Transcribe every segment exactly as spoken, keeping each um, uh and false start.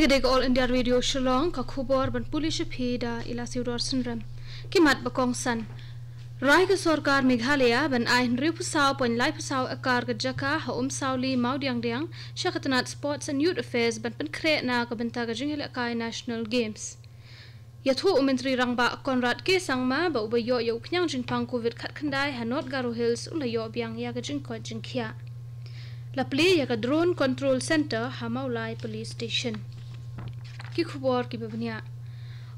Dei ka All India Radio Shillong, ka khubor ban pule sha phi da Ila Siudor Synrem. Ki mat ba kongsan. Rai ka sorkar Meghalaya ban ai hynriewphew saw point laiphew akar ka jaka ha Umsawli Mawdiangdiang sha ka tnat Sports and Youth Affairs ban pynkhreh na ka bynta ka jingïalehkai National Games. Ïathuh u Myntri Rangbah Conrad K Sangma ba uba ïoh ïa u khñiang jingpang COVID khatkhyndai ha North Garo Hills u la ïoh biang ïa ka jingkoit jingkhiah. La plie ïa ka Drone Control Center ha Mawlai Police Station. Ki khubor kiba bniah.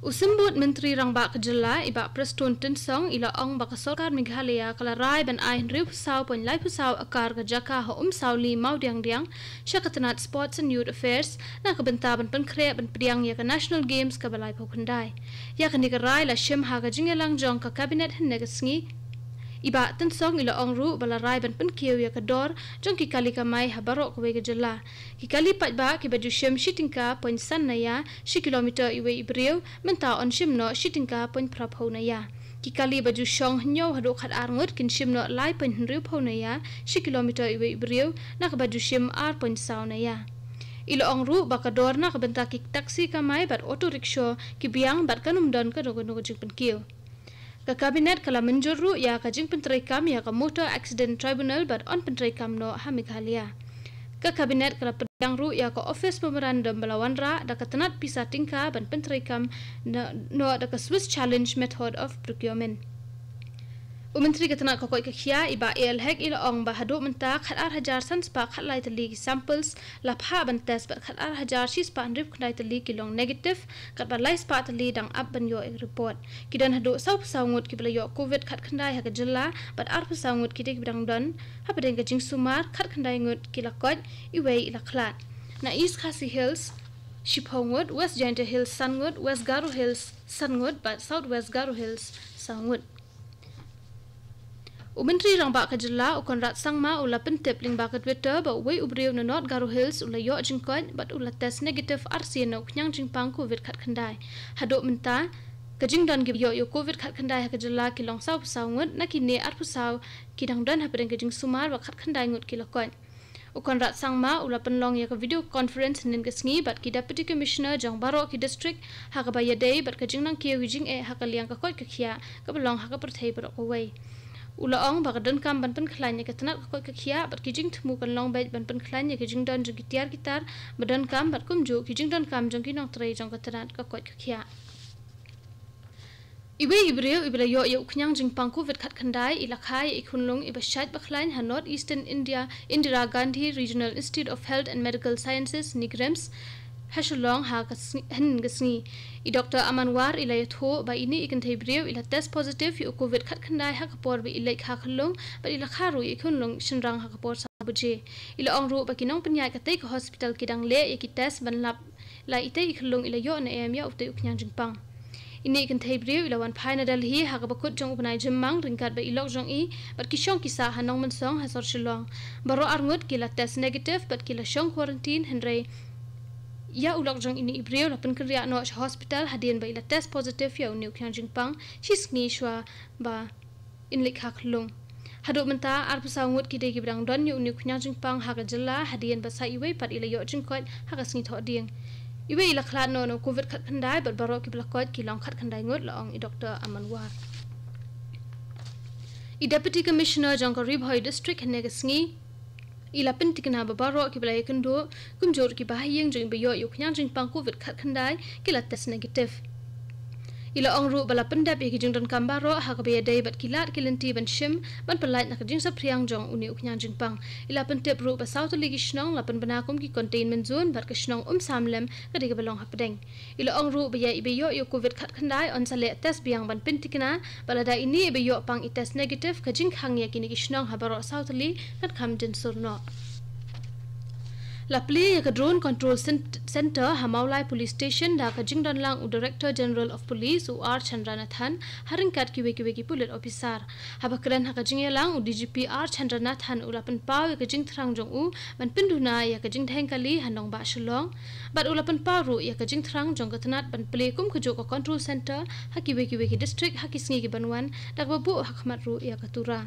U Symbud Myntri Rangbah ka Jylla i Bah Prestone Tynsong i la ong ba ka sorkar Meghalaya ka la rai ban ai hynriewphew saw point laiphew akar ka jaka ha Umsawli Mawdiangdiang sha ka tnat Sports and Youth Affairs na ka bynta ban pynkhreh ban pdiang ïa ka National Games kaba laiphew khyndai. Ïa kane ka rai la shim ha ka jingïalang jong ka Cabinet hynne ka sngi. I Bah Tynsong i la ong ruh ba la rai ban pynkiew ïa ka dor jong ki kali kamai ha baroh kawei ka jylla. Ki kali paidbah kiba ju shim shi tyngka point san na ïa shi kilometer iwei i briew, mynta yn shim noh shi tyngka point phraphew na ïa. Ki kali ba ju shong hynñiew haduh khatar ngut kin shim noh lai point hynriewphew na ïa shi kilometer iwei i briew, na kaba ju shim ar point saw na ïa. I la ong ruh ba ka dor na ka bynta ki taxi kamai bad auto rickshaw ki biang bad kan ym don kano kano ka jingpynkiew. Ka Cabinet ka la mynjur ruh ïa ka jingpyntreikam ïa ka Motor Accident Tribunal bad yn pyntreikam noh ha Meghalaya. Ka Cabinet ka la pdiang ruh ïa ka Office Memorandum ba la wanrah da ka tnat pisa tyngka ban pyntreikam na, noh da ka Swiss Challenge Method of Procurement. U Myntri ka tnat ka koit ka khiah i Bah A L Hek i la ong ba haduh mynta khatar hajar san spah khatlai tylli ki samples la phah ban test bad khatar hajar shi spah hynriewphew khyndai tylli ki long negative, katba lai spah tylli dang ap ban ïoh ïa ka report. Ki don haduh sawphew saw ngut kiba la ïoh COVID khatkhyndai ha ka jylla bad arphew saw ngut ki dei kiba dang don hapdeng ka jingsumar, khatkhyndai ngut ki la koit, iwei i la khlad. Na East Khasi Hills shiphew ngut, West Jaintia Hills san ngut, West Garo Hills san ngut bad South West Garo Hills saw ngut. U Myntri Rangbah ka Jylla u Conrad Sangma u la pyntip lyngba ka Twitter ba uwei u briew na North Garo Hills u la ïoh jingkoit bad u la test negative arsien na u khñiang jingpang COVID khatkhyndai. Haduh mynta ka jingdon kiba ïoh ïa u COVID khatkhyndai ha ka jylla ki long sawphew saw ngut, na kine arphew saw ki dang don hapdeng ka jingsumar bad khatkhyndai ngut ki la koit. U Conrad Sangma u la pynlong ïa ka video conference hynnin ka sngi bad ki Deputy Commissioner jong baroh ki district ha kaba ïadei bad ka jingnangkiew ki jingeh ha ka liang ka koit ka khiah kaba long ha ka pyrthei baroh kawei. U la ong ba ka donkam ban pynkhlaiñ ïa ka tnat ka koit ka khiah bad ki jingthmu kan long beit ban pynkhlaiñ ïa ki jingdon jong ki tiar ki tar ba donkam bad kumjuh ki jingdonkam jong ki nongtrei jong ka tnat ka koit ka khiah. Iwei i briew iba la ïoh ïa u khñiang jingpang COVID khatkhyndai i la kha ïa i khunlung iba shait ba khlaiñ ha North Eastern India Indira Gandhi Regional Institute of Health and Medical Sciences, NEIGRIHMS, ha Shillong ha ka sngi, hynnin ka sngi. I Doctor Aman War i la ïathuh ba ine i kynthei briew i la test positive ïa u COVID khatkhyndai ha ka por ba i leit kha khunlung bad i la kha ruh ïa i khunlung shynrang ha ka por saw baje. I la ong ruh ba ki nongpynïaid katei ka hospital ki dang leh ïa ki test ban lap la itei i khunlung i la ïoh ne em ïa utei u khñiang jingpang. Ine i kynthei briew i la wan phai na Delhi ha kaba kut jong u bnai Jymmang ryngkat bad i lok jong i bad ki shong ki sah ha Nongmynsong ha sor Shillong. Baroh arngut ki la test negative bad ki la shong quarantine, hynrei ïa u lok jong ine i briew la pynkynriah noh sha hospital hadien ba i la test positive ïa une u khñiang jingpang shi sngi shuwa ba in leit kha khunlung. Haduh mynta arphew saw ngut ki dei kiba dang don ïa une u khñiang jingpang ha ka jylla hadien ba sa iwei pat i la ïoh jingkoit ha ka sngi Thohdieng. Iwei i la khlad noh na u COVID khatkhyndai bad baroh kiba la koit ki long khatkhyndai ngut, la ong i Doctor Aman War. I Deputy Commissioner jong ka Ri Bhoi District hynne ka sngi i la pyntikna ba baroh kiba la ïakynduh kumjuh kiba ha ïing jong iba ïoh ïa u khñiang jingpang COVID khatkhyndai ki la test negative. I la ong ruh ba la pyndep ïa ki jingdonkam baroh ha kaba ïadei bad ki lad ki lynti ban shim ban pyllait na ka jingsaphriang jong une u khñiang jingpang. I la pyntip ruh ba saw tylli ki shnong la pynbna kum ki containment zone bad ka shnong Umsamlem ka dei kaba long hapdeng. I la ong ruh ba ïa iba ïoh ïa u COVID khatkhyndai yn sa leh test biang ban pyntikna, bad lada ine iba ïoh pang i test negative ka jingkhang ïa kine ki shnong ha baroh saw tylli kan kham jynsur noh. La plie ïa ka Drone Control Cent-, Center ha Mawlai Police Station da ka jingdon lang u Director General of Police u R Chandranathan ha ryngkat kiwei kiwei ki pulit officer. Haba kren ha ka jingïalang u D G P R Chandranathan u la pynpaw ïa ka jingthrang jong u ban pynduna ïa ka jingdheng kali ha nongbah Shillong. Bad u la pynpaw ruh ïa ka jingthrang jong ka tnat ban plie kum kajuh ka control center ha kiwei kiwei ki district ha ki sngi kiban wan, da kaba buh ha khmat ruh ïa ka Tura.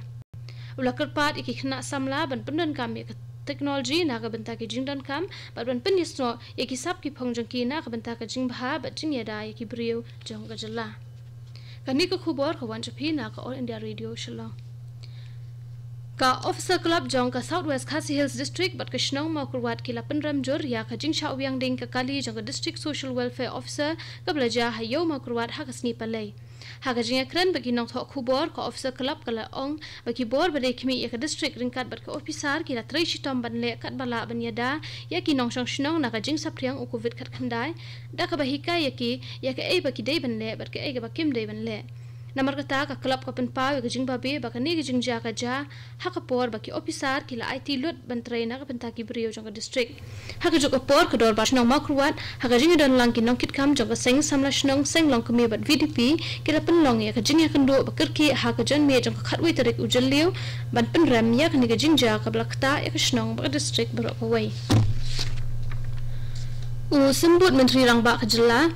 U la kyrpad ïa ki khynnah samla ban pyndonkam ïa ka technology na ka bynta ki jingdonkam bad ban pynïasnoh ïa ki sap ki phong jong ki na ka bynta ka jingbha bad jingïada ïa ki briew jong ka jylla. Kane ka khubor ka wan sha phi na ka All India Radio Shillong. Ka Officer Club jong ka South West Khasi Hills District bad ka shnong Mawkyrwat ki la pynrem jur ïa ka jingshah wiang ding ka kali jong ka District Social Welfare Officer kaba la jia ha Ïew Mawkyrwat ha ka sngi Palei. Ha ka jingïakren bad ki nongthoh khubor, ka Officer Club ka la ong ba ki bor ba dei khmih ïa ka district ryngkat bad ka ophisar ki la trei shitom ban leh katba lah ban ïada ïa ki nongshong shnong na ka jingsaphriang u Covid khatkhyndai, da kaba hikai ïa ki ïa kaei ba ki dei ban leh bad kaei kaba kim dei ban leh. Namar kata ka club ka pynpaw ïa ka jingbabe ba kane ka jingjia ka jia ha ka por ba ki ophisar ki la aiti lut ban trei na ka bynta ki briew jong ka district. Ha kajuh ka por ka dorbar shnong Mawkyrwat ha ka jingïadonlang ki nongkitkam jong ka seng samla shnong, seng longkmie bad V D P ki la pynlong ïa ka jingïakynduh ba kyrkieh ha ka janmiet jong ka khatwei tarik u Jylliew ban pynrem ïa kane ka jingjia kaba la ktah ïa ka shnong bad ka district baroh kawei. U Symbud Myntri Rangbah ka jylla,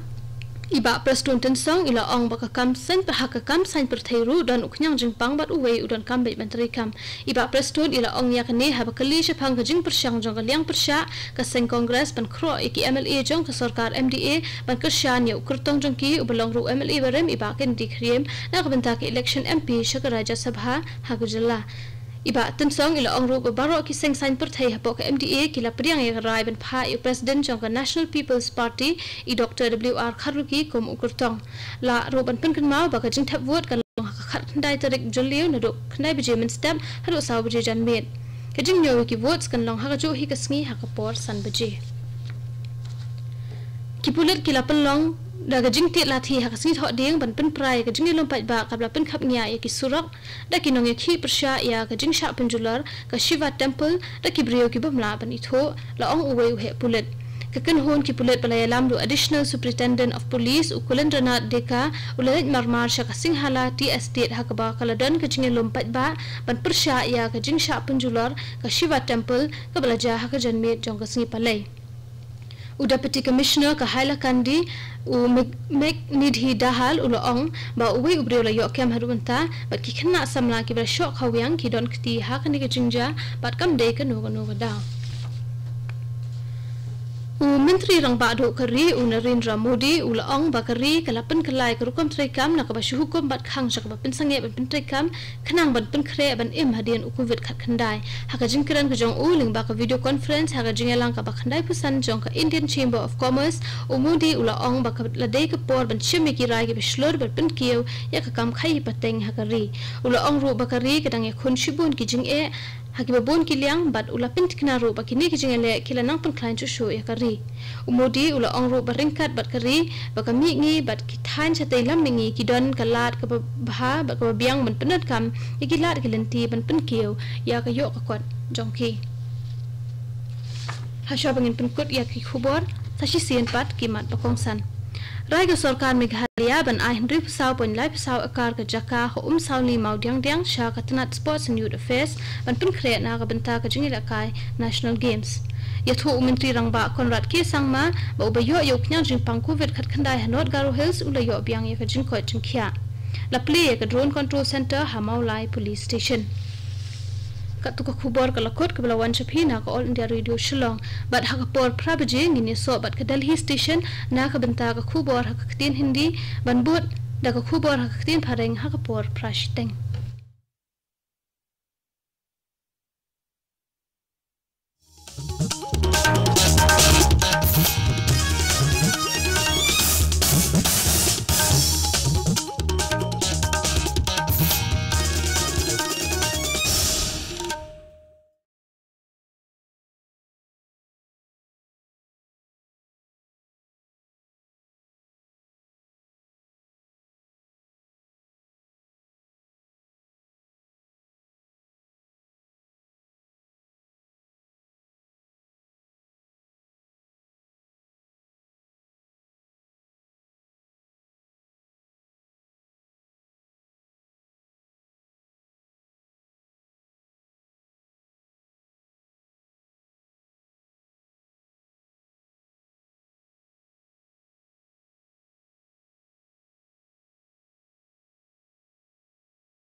i Bah Prestone Tynsong, i la ong ba ka kam saiñ, ha ka kam saiñ pyrthei ruh don u khñiang jingpang bad uwei u donkam beit ban treikam. I Bah Prestone i la ong ïa kane haba kylli shaphang ka jingpyrshang jong ka liang pyrshah ka seng Congress ban khroh ïa ki M L A jong ka sorkar M D A ban kyrshan ïa u kyrtong jong ki uba long ruh u M L A barim, i Bah Kennedy Kyriem, na ka bynta ka election M P sha ka Rajya Sabha ha ka jylla. I Bah Tynsong i la ong ruh ba baroh ki seng saiñ pyrthei hapoh ka M D A ki la pdiang ïa ka rai ban phah ïa u President jong ka National People's Party, i Doctor W R Kharlukhi, kum u kyrtong. Lah ruh ban pynkynmaw ba ka jingthep vote ka long ha ka khatkhyndai tarik Jylliew naduh khyndai baje mynstep haduh saw baje janmiet. Ka jingñiew ïa ki votes kan long ha kajuh hi ka sngi ha ka por san baje. Ki pulit ki la pynlong da ka jingtied lathi ha ka sngi Thohdieng ban pynpra ïa ka jingïalum paidbah kaba la pynkhapngiah ïa ki surok da ki nongïakhih pyrshah ïa ka jingshah pynjulor ka Shiva Temple da ki briew ki bym lah ban ithuh, la ong uwei u heh pulit. Ka kynhun ki pulit ba la ïalam da u Additional Superintendent of Police u Kulendranath Deka u la leit marmar sha ka Singhala Tea Estate ha kaba ka la don ka jingïalum paidbah ban pyrshah ïa ka jingshah pynjulor ka Shiva Temple kaba la jia ha ka janmiet jong ka sngi Palei. U Deputy Commissioner ka Hailakandi, u Meg-, Megnidhi Dahal, u la ong ba uwei u briew la ïoh kem haduh mynta bad ki khynnah samla kiba la shoh khawiang ki don kti ha kane ka jingjia bad kam dei kano kano ka daw. U Myntri Rangbah Duh ka ri, u Narendra Modi, u la ong ba ka ri ka la pynkylla ïa ka rukom treikam na kaba shu hukum bad khang sha kaba pynsangeh ban pyntreikam khnang ban pynkhreh ban im hadien u Covid khatkhyndai. Ha ka jingkren ka jong u lyngba ka video conference ha ka jingïalang kaba khyndaiphew san jong ka Indian Chamber of Commerce, u Modi u la ong ba ka la dei ka por ban shim ïa ki rai kiba shlur ban pynkiew ïa ka kam khaii pateng ha ka ri. U la ong ruh ba ka ri ka dang ïakhun shibun ki jingeh ha kiba bun ki liang bad u la pynthikna ruh ba kine ki jingïaleh ki la nang pynkhlaiñ shuh shuh ïa ka ri. U Modi u la ong ruh ba ryngkat bad ka ri, ba ka mihngi bad ki thaiñ shatei lam mihngi ki don ka lad kaba bha bad kaba biang ban pyndonkam ïa ki lad ki lynti ban pynkiew ïa ka ïoh ka kot jong ki. Hashwa ba ngin pynkut ïa ki khubor, sa shisien pat ki mat ba kongsan. Rai ka sorkar Meghalaya ban ai hynriewphew saw point laiphew saw akar ka jaka ha Umsawli Mawdiangdiang sha ka tnat Sports and Youth Affairs ban pynkhreh na ka bynta ka jingïalehkai National Games. Ïathuh u Myntri Rangbah Conrad K Sangma ba uba ïoh ïa u khñiang jingpang Covid khatkhyndai ha North Garo Hills u la ïoh biang ïa ka jingkoit jingkhiah. La plie ïa ka Drone Control Centre ha Mawlai Police Station. Katto ka khubor ka la kut kaba la wan sha phi na ka All India Radio Shillong. Bad ha ka por phra baje ngin ïasoh bad ka Delhi Station na ka bynta ka khubor ha ka ktien Hindi, ban bud da ka khubor ha ka ktien Phareng ha ka por phra shiteng.